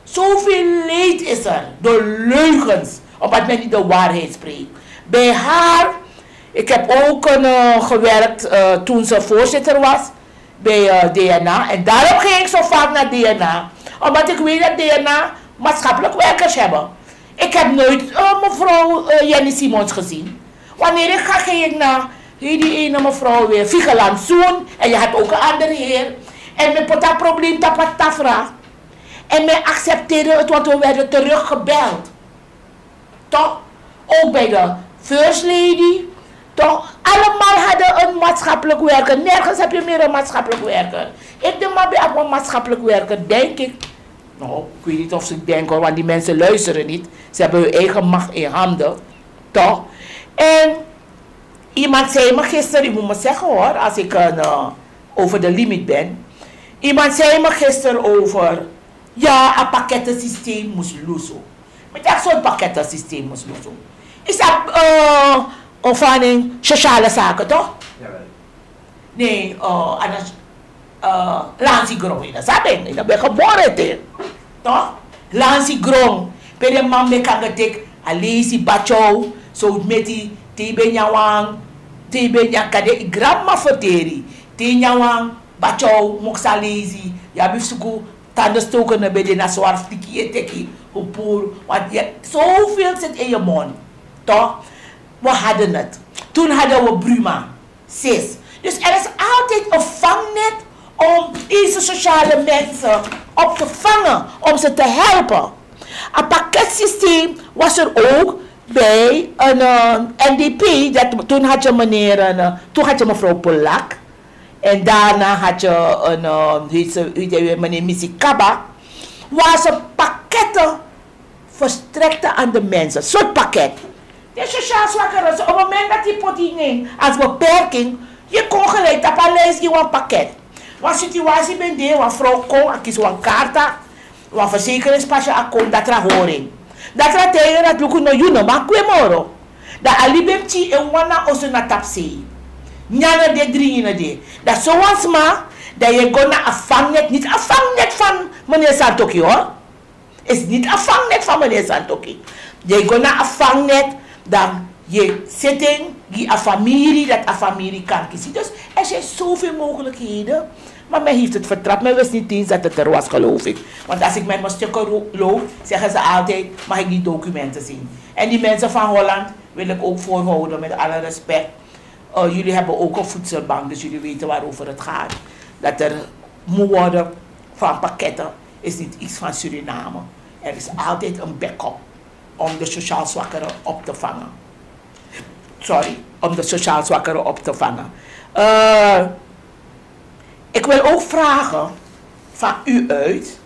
Zoveel leed is er door leugens, omdat men niet de waarheid spreekt. Bij haar, ik heb ook uh, gewerkt uh, toen ze voorzitter was bij uh, D N A. En daarom ging ik zo vaak naar D N A. Omdat ik weet dat D N A maatschappelijk werkers hebben. Ik heb nooit uh, mevrouw uh, Jenny Simons gezien. Wanneer ik ga, ging ik naar die ene mevrouw weer, Vigeland Zoen. En je had ook een andere heer. En men pota probleem tapat tafra. En men accepteerde het, want we werden teruggebeld. Toch? Ook bij de First Lady. Toch? Allemaal hadden een maatschappelijk werker. Nergens heb je meer een maatschappelijk werker. Ik de man ben op een maatschappelijk werker, denk ik. Nou, ik weet niet of ze denken, want die mensen luisteren niet. Ze hebben hun eigen macht in handen. Toch? En iemand zei me gisteren, ik moet me zeggen hoor, als ik een, uh, over de limiet ben. Iemand zei me gisteren over, ja, a pakkettensysteem moest loeso. Mi taki sortu pakkettensysteem moest loeso. Is a uh, of aan een sociale zaken toch? Nee, uh, aan een uh, lansi grong in de sabing, in de ben geboren te. Toch? Lansi grong, pe de man ben kan getik, a leisi bachow, so meti, te ben nyawang, te ben nyakade, i grandma verteri, te nyawang, bachow, moksa leisi, ya bif suku, tandenstoker na ben de na zwarf tiki e teki, hupur, want je, zoveel zit in je mond. Toch? We hadden het. Toen hadden we Bruma, sis. Dus er is altijd een vangnet om deze sociale mensen op te vangen, om ze te helpen. Het pakketsysteem was er ook bij een uh, N D P, dat, toen had je meneer, uh, toen had je mevrouw Polak. En daarna had je een, uh, heet ze, heet hij weer, meneer Misikaba, waar ze pakketten verstrekte aan de mensen. Soort pakket. De sociaal zwakkere, op het moment dat je pot in als beperking, je kon gelijk op een lijst die een pakket. Wan situatie ben de, wan vrouw kon, a kisi wan karta, wan verzekeringspasje a kon, datra horing. Datra tijden dat luku no yu no man kwe moro. Dan a libi en pikin e wan na oso na tapu sei. Nyan no de, dringi no de. Dan sowan sma, dan yu e go na a vangnet, niet a vangnet van meneer Santoki hoor. Is niet a vangnet van meneer Santoki. Yu e go na a vangnet, dan yu e seti en gi a famiri, dat a famiri kan kisi. Dus er zijn zoveel mogelijkheden. Maar men heeft het vertrapt. Men wist niet eens dat het er was, geloof ik. Want als ik met mijn stukken loop, zeggen ze altijd, mag ik die documenten zien? En die mensen van Holland wil ik ook voorhouden, met alle respect. Uh, jullie hebben ook een voedselbank, dus jullie weten waarover het gaat. Dat er moet worden van pakketten is niet iets van Suriname. Er is altijd een backup om de sociaal zwakkeren op te vangen. Sorry, om de sociaal zwakkeren op te vangen. Eh, ik wil ook vragen van u uit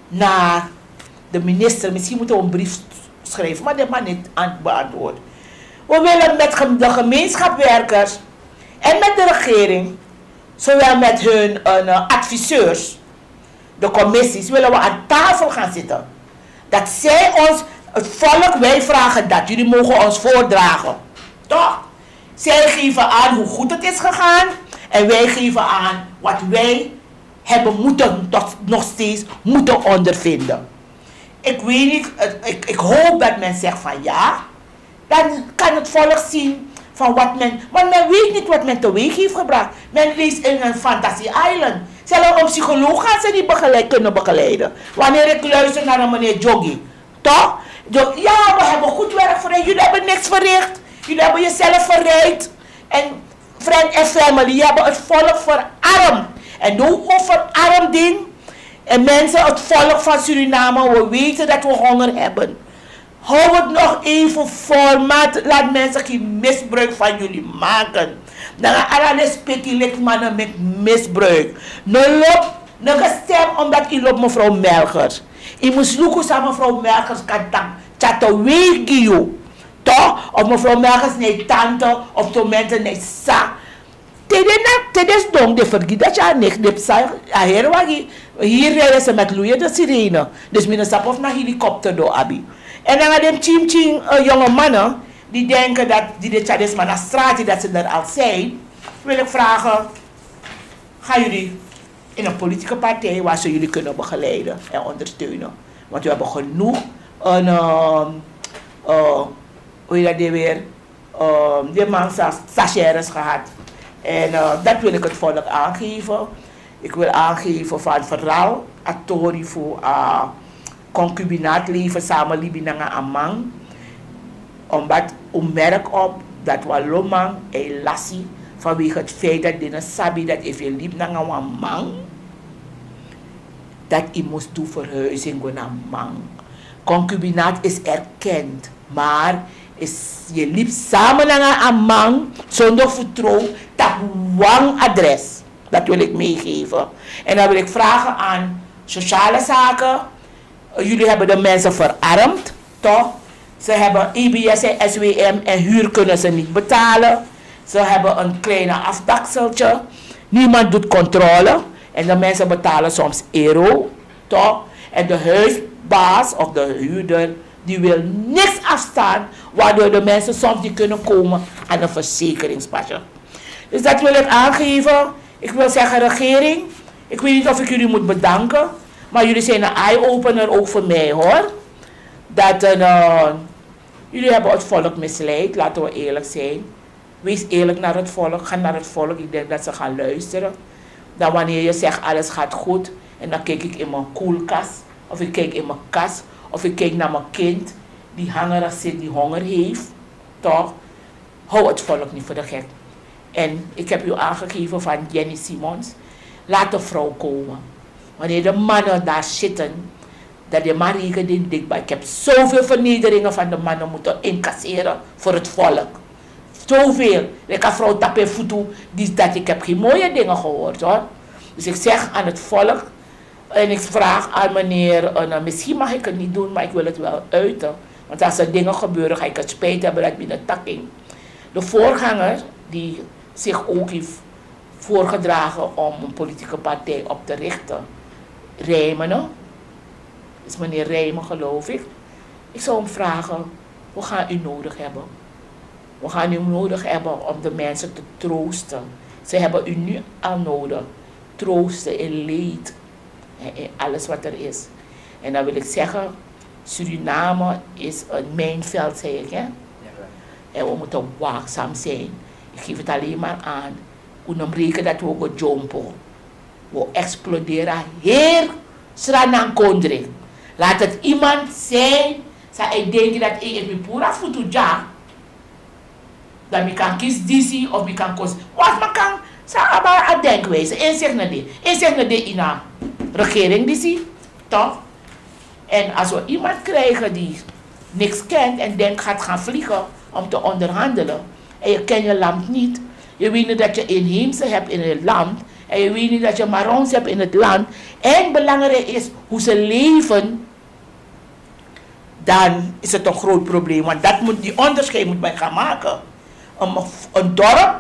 naar de minister. Misschien moeten we een brief schrijven, maar dit maar niet aan beantwoord. We willen met gem- de gemeenschapswerkers en met de regering, zowel met hun eh, adviseurs, de commissies, willen we aan tafel gaan zitten. Dat zij ons, het volk, wij vragen dat. Jullie mogen ons voordragen. Toch? Zij geven aan hoe goed het is gegaan. En wij geven aan wat wij hebben moeten, tot nog steeds moeten ondervinden. Ik weet niet, eh, ik, ik hoop dat men zegt van ja. Dan kan het volk zien van wat men, want men weet niet wat men teweeg heeft gebracht. Men leeft in een fantasy island. Zelfs een psycholoog gaan ze niet begeleid, kunnen begeleiden. Wanneer ik luister naar een meneer Jogi, toch? Jo- ja, we hebben goed werk verricht. Jullie hebben niks verricht. Jullie hebben jezelf verrijkt. En friend en family, jullie hebben het volk verarmd. En door verarmding en mensen, het volk van Suriname, we weten dat we honger hebben. Hou het nog even vol, maar laat mensen geen misbruik van jullie maken. Dan gaan alle spiti lidmannen met misbruik. No lop, no gestem omdat u lop mevrouw Melgers. U moet luku san mevrouw Melgers kan tang. Tja te weegi u. Toch? Of mevrouw Melgers nee tante, of to mensen nee sa. Te den na, te den sidon, den fergiti dati a neks, den psa a heri wagi, hier rijden ze met loeiende sirene. Dus mi no sabi of na helikopter den o abi. En nanga den pikin pikin, eh, jonge mannen die denken dat, die de tyari den sma na strati, dat ze er al zijn, wil ik vragen, gaan jullie in een politieke partij waar ze jullie kunnen begeleiden en ondersteunen? Want we hebben genoeg, een, ehm, eh, hoe heet dat ding weer? Ehm, die man sa- stagiaires gehad. En eh, dat wil ik het volk aangeven. Ik wil aangeven van vooral a tori fu a concubinaatleven, samen libi nanga a man. Omdat u merk op dat wan lo man e lasi vanwege het feit dat den no sabi dat efu yu libi nanga wan man, dat yu mus du verhuizing go na man. Concubinaat is erkend, maar is, yu libi samen nanga a man zonder fu trow tapu wan adres. Dat wil ik meegeven. En dan wil ik vragen aan sociale zaken. Eh, jullie hebben de mensen verarmd, toch? Ze hebben E B S en S W M en huur kunnen ze niet betalen. Ze hebben een kleine afdakseltje. Niemand doet controle. En de mensen betalen soms euro, toch? En de huisbaas of de huurder, die wil niks afstaan, waardoor de mensen soms niet kunnen komen aan een verzekeringspasje. Dus dat wil ik aangeven. Ik wil zeggen, regering, ik weet niet of ik jullie moet bedanken, maar jullie zijn een eye-opener ook voor mij, hoor. Dat, eh, jullie hebben het volk misleid, laten we eerlijk zijn. Wees eerlijk naar het volk, ga naar het volk, ik denk dat ze gaan luisteren. Dan wanneer je zegt alles gaat goed, en dan kijk ik in mijn koelkast, of ik kijk in mijn kast, of ik kijk naar mijn kind die hangerig zit, die honger heeft, toch? Hou het volk niet voor de gek. En ik heb u aangegeven van Jenny Simons. Laat de vrouw komen. Wanneer de mannen daar zitten, dat de man rekent in dikbaar. Ik heb zoveel vernederingen van de mannen moeten incasseren voor het volk. Zoveel. Ik heb vrouw tapu en futu, die dat, ik heb geen mooie dingen gehoord, hoor. Dus ik zeg aan het volk, en ik vraag aan meneer, eh, nou, misschien mag ik het niet doen, maar ik wil het wel uiten. Want als er dingen gebeuren, ga ik het spijt hebben dat ik ben een takking. De voorganger die zich ook heeft voorgedragen om een politieke partij op te richten, Rijmenen, is meneer Rijmen, geloof ik. Ik zou hem vragen, we gaan u nodig hebben. We gaan u nodig hebben om de mensen te troosten. Ze hebben u nu al nodig. Troosten in leed en in alles wat er is. En dan wil ik zeggen, Suriname is een mijnveld, zei ik, hè? En we moeten waakzaam zijn. Ik geef het alleen maar aan. Un no mus reken dat we go dyompo. We exploderen heel Sranan kondre. Laat het iemand zijn, san e denki dat e, efu mi puru a futu dya, dan mi kan kisi disi of mi kan kosi. Wan sma kan San abi a denkwijze, inzicht na dit, inzicht na dit in a regering disi, toch? En als we iemand krijgen die niks kent en denkt gaat gaan vliegen om te onderhandelen, en je kent je land niet, je weet niet dat je inheemse hebt in het land, en je weet niet dat je Marons hebt in het land, en belangrijk is hoe ze leven, dan is het een groot probleem. Want dat moet, die onderscheid moet men gaan maken. Een, een dorp,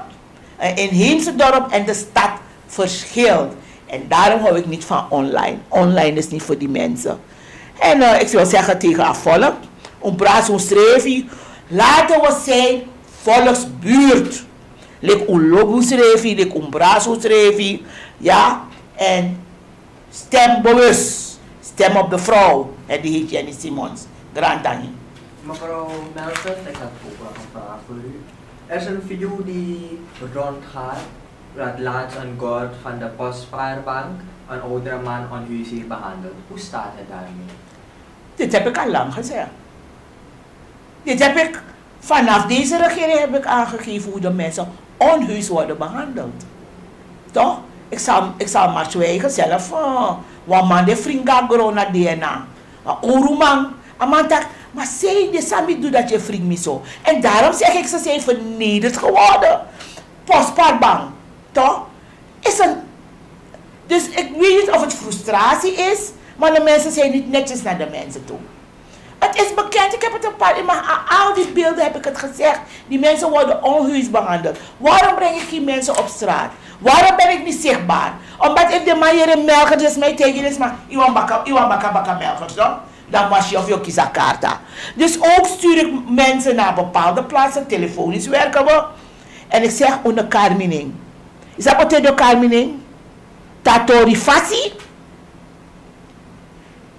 een inheemse dorp en de stad verschilt. En daarom hou ik niet van online. Online is niet voor die mensen. En uh, ik wil zeggen tegen het volk, un brasi un srefi, laten we zijn volksbuurt. Lik un lobi un srefi, lik un brasi un srefi. Ja, en stem bewust. Stem op de vrouw. En die heet Jenny Simons. Grand dangi. Mevrouw Melton, ik heb ook wel een vraag voor u. Er is een video die rondgaat dat laatst een guard van de Postspaarbank een oudere man onheus heeft behandeld. Hoe staat het daarmee? Dit heb ik al lang gezegd. Dit heb ik, vanaf deze regering heb ik aangegeven hoe de mensen onheus worden behandeld. Toch? Ik zal, ik zal maar zwijgen zelf. Uh, wan man de fringa grona dna. Een oruman. A man tak, maar zij de sami doet dat je vriend niet zo. En daarom zeg ik, ze zijn vernederd geworden. Postpartbank. Toch? Is een, dus ik weet niet of het frustratie is, maar de mensen zijn niet netjes naar de mensen toe. Het is bekend, ik heb het een paar, maar al die beelden heb ik het gezegd. Die mensen worden onheus behandeld. Waarom breng ik die mensen op straat? Waarom ben ik niet zichtbaar? Omdat ik de man hier in Melkert is mij tegen is, maar iwan baka, iwan baka baka Melkert, toch? Dan was je of je kies a karta. Dus ook stuur ik mensen naar bepaalde plaatsen, telefonisch werken we. En ik zeg onder Carmining. Is dat wat door Carmining? Tatori fasi.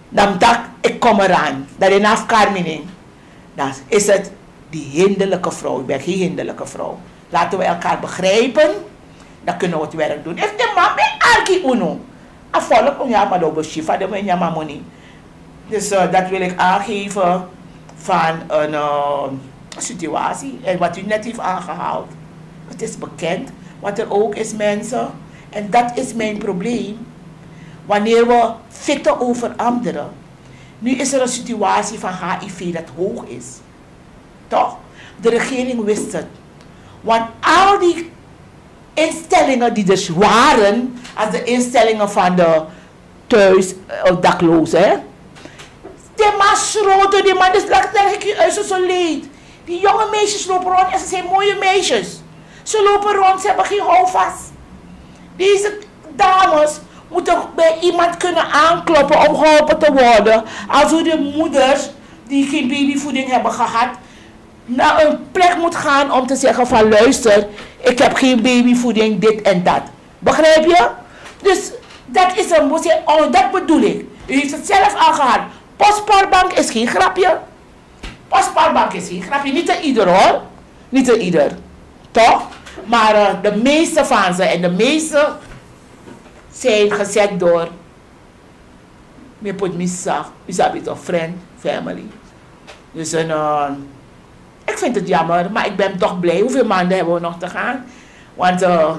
Dan tak ik kom eraan. Dat in afkarmining. Dan is het die hinderlijke vrouw. Ik ben geen hinderlijke vrouw. Laten we elkaar begrijpen. Dan kunnen we het werk doen. If de man ben arki unu. A volk un ya ma dobo shifa de men ya ma moni. Dus uh, dat wil ik aangeven van een uh, situatie. En wat u net heeft aangehaald. Het is bekend wat er ook is, mensen. En dat is mijn probleem. Wanneer we fitten over anderen. Nu is er een situatie van H I V dat hoog is. Toch? De regering wist het. Want al die instellingen die dus waren, als de instellingen van de thuis, uh, daklozen, hè. Die man schroten, die man is lekker, dan heb je zo leed. Die jonge meisjes lopen rond en ze zijn mooie meisjes. Ze lopen rond, ze hebben geen houvast. Deze dames moeten bij iemand kunnen aankloppen om geholpen te worden. Als hoe de moeders die geen babyvoeding hebben gehad, naar een plek moet gaan om te zeggen van luister, ik heb geen babyvoeding, dit en dat. Begrijp je? Dus dat is een motie. Oh, dat bedoel ik. U heeft het zelf al gehad. Postpartbank is geen grapje. Postpartbank is geen grapje. Niet te ieder hoor. Niet te ieder. Toch? Maar uh, de meeste van ze en de meeste zijn gezet door mi put mi saf, u sabi toch, friend, family. Dus een, uh, ik vind het jammer, maar ik ben toch blij. Hoeveel maanden hebben we nog te gaan? Want uh,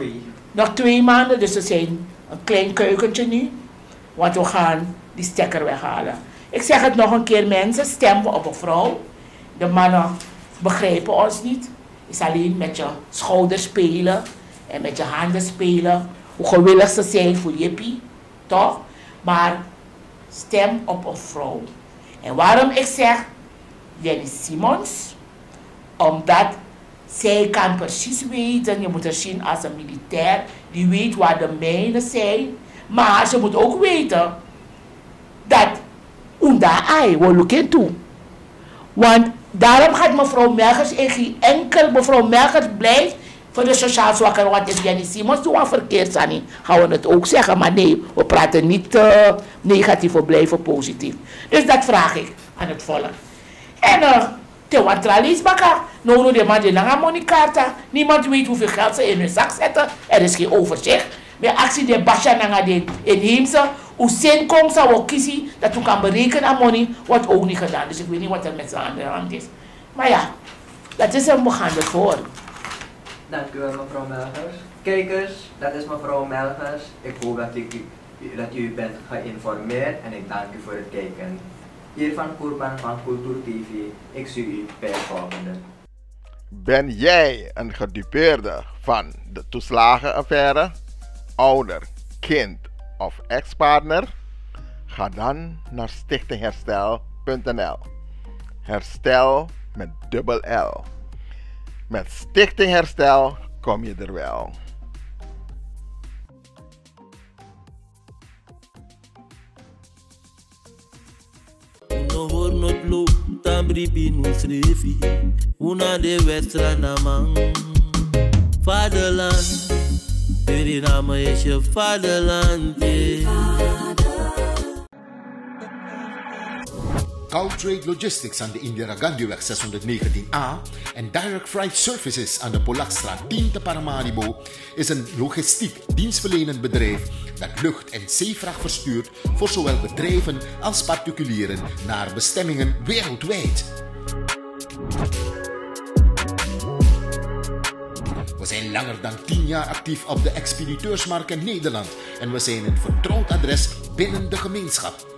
nog twee maanden, dus we zijn een klein kuikentje nu. Want we gaan die stekker weghalen. Ik zeg het nog een keer, mensen, stem we op een vrouw. De mannen begrijpen ons niet. Is alleen met je schouders spelen en met je handen spelen. Hoe gewillig ze zijn voor Jippie. Toch? Maar stem op een vrouw. En waarom ik zeg Jenny Simons? Omdat zij kan precies weten, je moet er zien als een militair, die weet waar de mijnen zijn. Maar ze moet ook weten dat unda ai, we look into. Want daarom gaat mevrouw Melgers in geen enkel, mevrouw Melgers blijft voor de sociaal zwakker, want is Jenny Simons doet wat verkeerd, Sani, gaan we het ook zeggen. Maar nee, we praten niet uh, negatief, we blijven positief. Dus dat vraag ik aan het volk. En uh, te wan tra leisi baka, no no de man de nanga moni karta, niemand weet hoeveel geld ze in hun zak zetten, er is geen overzicht. Mi aksi de basha nanga de inheemse, un seni kon san wi o kisi, dat un kan berekenen a moni, wordt ook niet gedaan. Dus ik weet niet wat er met ze aan de hand is. Maar ja, dat is een begaande voor. Dank u wel, mevrouw Melgers. Kijkers, dat is mevrouw Melgers. Ik hoop dat u, dat u bent geïnformeerd en ik dank u voor het kijken. Hier van Kurban van Cultuur T V. Ik zie u bij de volgende. Ben jij een gedupeerde van de toeslagenaffaire? Ouder, kind of ex-partner? Ga dan naar stichting herstel punt n l. Herstel met dubbel L. Met Stichting Herstel kom je er wel. No hori no tlu, tan bribi no srefi. Una de wetsra na man. Vaderland, Suriname is je vaderland, yeah. Cow Trade Logistics aan de Indira Gandhiweg zeshonderdnegentien A en Direct Freight Services aan de Polakstraat tien te Paramaribo is een logistiek dienstverlenend bedrijf dat lucht- en zeevracht verstuurt voor zowel bedrijven als particulieren naar bestemmingen wereldwijd. We zijn langer dan tien jaar actief op de expediteursmarkt in Nederland en we zijn een vertrouwd adres binnen de gemeenschap.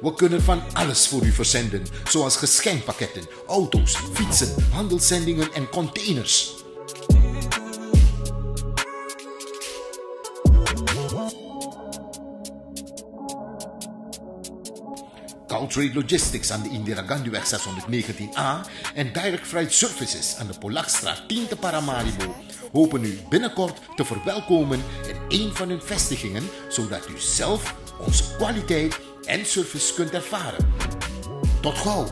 We kunnen van alles voor u verzenden, zoals geschenkpakketten, auto's, fietsen, handelszendingen en containers. Cow Trade Logistics aan de Indira Gandhiweg zeshonderdnegentien A en Direct Freight Services aan de Polakstraat tien te Paramaribo hopen u binnenkort te verwelkomen in een van hun vestigingen, zodat u zelf onze kwaliteit en service kunt ervaren. Tot gauw!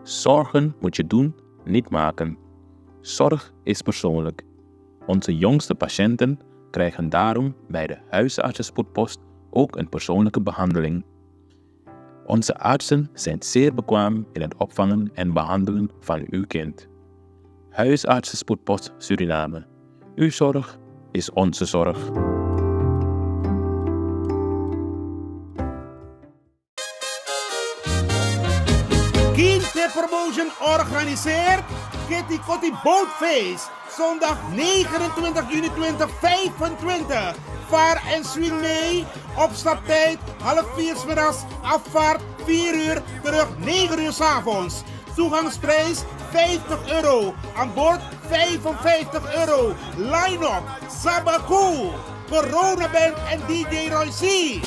Zorgen moet je doen, niet maken. Zorg is persoonlijk. Onze jongste patiënten krijgen daarom bij de huisartsenspoedpost ook een persoonlijke behandeling. Onze artsen zijn zeer bekwaam in het opvangen en behandelen van uw kind. Huisartsenspoedpost Suriname. Uw zorg is onze zorg. Kinte Promotion organiseert Kitty Kotti Bootfeest. Zondag negenentwintig juni twintig vijfentwintig. Vaar en swing mee. Opstaptijd half vier 's middags. Afvaart vier uur. Terug negen uur 's avonds. Toegangsprijs vijftig euro. Aan boord vijfenvijftig euro. Line-up: Sabaku, Corona Band en D J Roy C.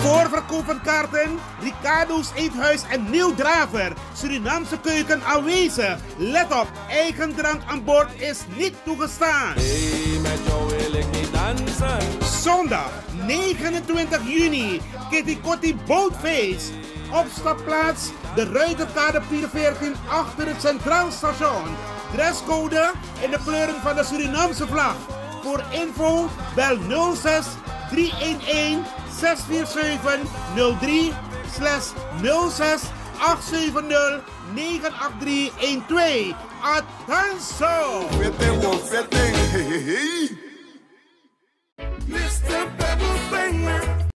Voorverkoop van kaarten: Ricardo's Eethuis en Nieuw Draver. Surinaamse keuken aanwezig. Let op, eigen drank aan boord is niet toegestaan. Hey, met jou wil ik niet dansen. Zondag negenentwintig juni, Kitty Kotti Bootfeest. Opstapplaats: de Ruiterkade veertien achter het Centraal Station. Dresscode in de kleuren van de Surinaamse vlag. Voor info bel nul zes drie een een zes vier zeven nul drie slash nul zes acht zeven nul negen acht drie een twee. Attention! Fitting, oh, fitting. Hey, hey, hey. Mister Pebble Banger.